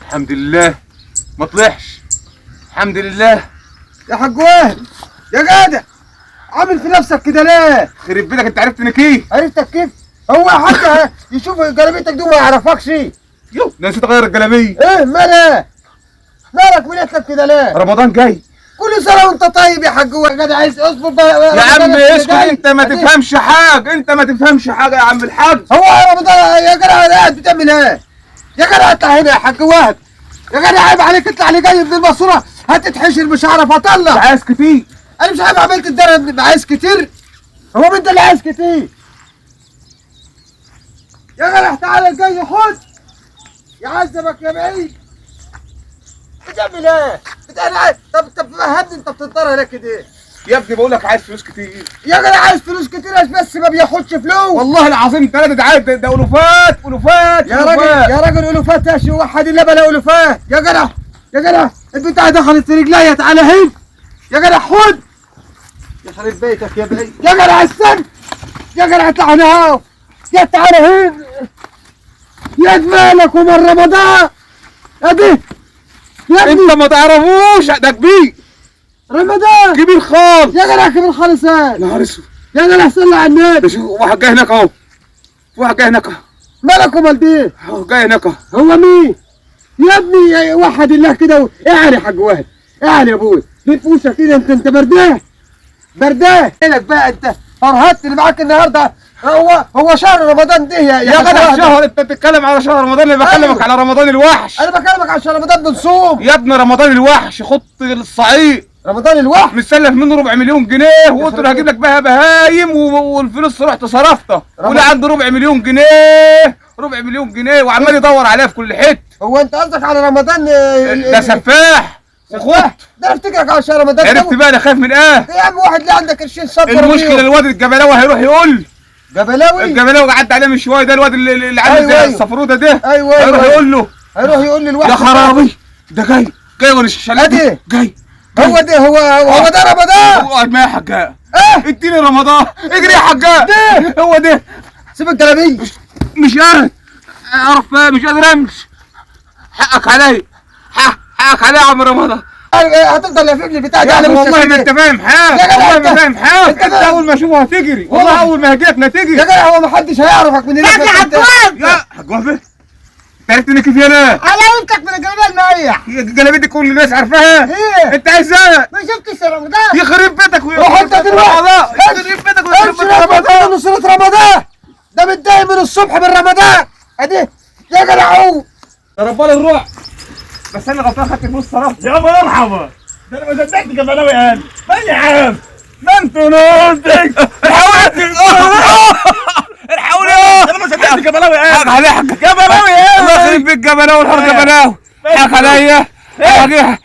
الحمد لله ما طلعش، الحمد لله. يا حاج وهب يا جدع، عامل في نفسك كده ليه؟ خرب بيتك، انت عرفت انك ايه؟ عرفتك كيف؟ هو حتى يشوف جلابيتك دي وما يعرفكش. يو، ده نسيت اغير الجلابية. ايه مالك؟ مالك وليتك كده ليه؟ رمضان جاي. كل سنة وانت طيب يا حاج وهب. يا جدع عايز اصبر بقى. يا عم رمضان اسكت، جاي. انت ما تفهمش حاجة، انت ما تفهمش حاجة يا عم الحاج. هو يا رمضان يا جدع قاعد بتعمل ايه؟ يا جدع اطلع هنا يا حاج وهب. يا جدع عيب عليك، اطلع اللي جاي من الماسورة هتتحشر، مش هعرف اطلع. عايز كتير. انا مش عارف عملت الدرب عايز كتير. هو مين ده اللي عايز كتير؟ يا جدع تعالى الجاي خد يعذبك يا بعيد. بتعمل ايه؟ انا طب فهمني، انت بتضطر ليه كده؟ يا ابني بقول لك عايز فلوس كتير. يا جدع عايز فلوس كتير بس ما بياخدش فلوس. والله العظيم ثلاثة، ده عايز ده الوفات الوفات. يا راجل يا راجل الوفات يا شيخ، وحد الله بلا الوفات. يا جدع يا جدع البتاعه دخلت في رجليا، تعالى هنا يا جدع خد. يا خرب بيتك يا بعيد. يا جدع استنى يا جدع، اطلع هنا اهو. يا تعالى هنا يا مالك ومن رمضان ادي يا ابني. انت ما تعرفوش، ده كبير. رمضان كبير خالص يا جدع، كبير خالص. يا نهار اسود يا جدع صلي على النبي. ده شوف واحد جاي هناك اهو، واحد جاي هناك اهو، مالك ومال دي؟ اهو جاي هناك اهو. هو مين؟ يا ابني يا وحد الله كده. اعلى يا حاج وهب، اعلى يا ابوي، ليه فوشك كده؟ انت برداه برداه لك بقى. انت فرهدت اللي معاك النهارده. هو شهر رمضان ده يا يا حاج جدع وهب. شهر، انت بتتكلم على شهر رمضان؟ اللي بكلمك أيوه. على رمضان الوحش. انا بكلمك عشان رمضان بنصوم يا ابني رمضان الوحش، خط الصعيد رمضان الوحش مستلف منه ربع مليون جنيه، وقلت له هجيب لك بها بهايم والفلوس رحت صرفتها، ولا عنده ربع مليون جنيه، ربع مليون جنيه، وعمال يدور عليها في كل حتة. هو انت قصدك على رمضان؟ ده سفاح وخط. ده انا افتكرك على شهر رمضان. عرفت بقى انا خايف من ايه؟ يا عم واحد ليه عندك قرشين صبر. المشكلة الواد الجبلاوي هيروح يقول جبلاوي. الجبلاوي عدى عليه من شوية، ده الواد اللي عامل أيوة زي أيوة. الصفروده ده. ايوه ايوه هيروح يقول له. هيروح يقول لي الوحش يا خرابي، ده جاي جاي ولا الشلال أدي. جاي. هو ده، هو ده رمضان. اقعد معايا يا حجاج. اه اديني رمضان، اجري يا حجاج. ده. هو ده. سيب الجلابية. مش قادر اعرف، مش قادر امشي. حقك عليا، حقك عليا يا عم رمضان. هتفضل لافف لي البتاع ده يا على أخي وشك والله ما كده. انت فاهم حاجة، يا جدع والله ما انت- فاهم حاجة. انت انت اول ما اشوفه هتجري، والله اول ما هجيلك لا تجري. يا جدع هو ما حدش هيعرفك من هناك. يا حاج وهب يا حاج وهب، انت عرفت انك في انا على قيمتك من الجلابية المقيح. الجلابية دي كل الناس عارفاها. ايه؟ انت عايز ايه؟ ما شفتش يا رمضان؟ يخرب بيتك روح انت دلوقتي. رمضان يخرب بيتك ويخرب امشي بيت رمضان. رمضان نصرة رمضان ده متضايق من الصبح من رمضان ادي. يا جدع قوم. يا ربنا الروح، بس انا غلطان خدت فلوس صرفت. يا مرحبا، ده انا ما صدقت جبلاوي قال مالي يا عم، ما انت نوتك. الحقوني الحقوني. انا ما صدقت جبلاوي قال. حق عليا حق جبلاوي قال. الله يخرب بيت جبلاوي والحر جبلاوي. حق عليا. حق